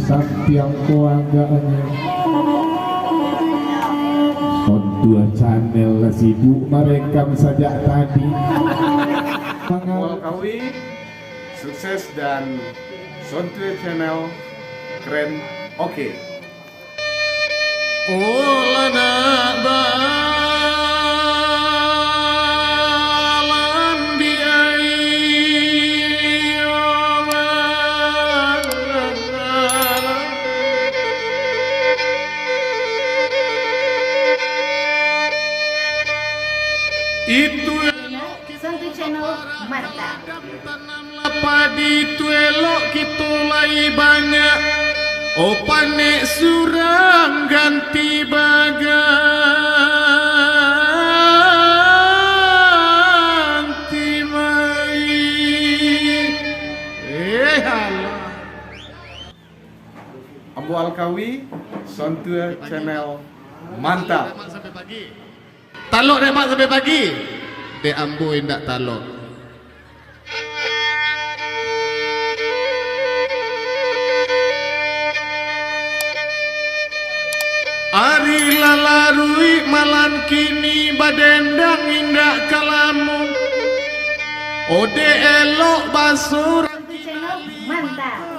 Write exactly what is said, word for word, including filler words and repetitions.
Sampiang ko agaknyo. Sontua Channel lah sibuk marekam sajak tadi. Walkawi, sukses dan Sontua Channel keren. Oke. Oh, lanak balambiai. Itu Sontua Channel, mantap. Padi tu elok kito lai banyak, oh, panek surang ganti baganti mai. Eh, alah. Ambo Alkawi, Sontua Channel, mantap. Talok dek mak sampai pagi? Dek ambo indak talok. Ari lah laruik malam kini, badendang indak ka lamo. Odeh elok basurang. Channel, mantap.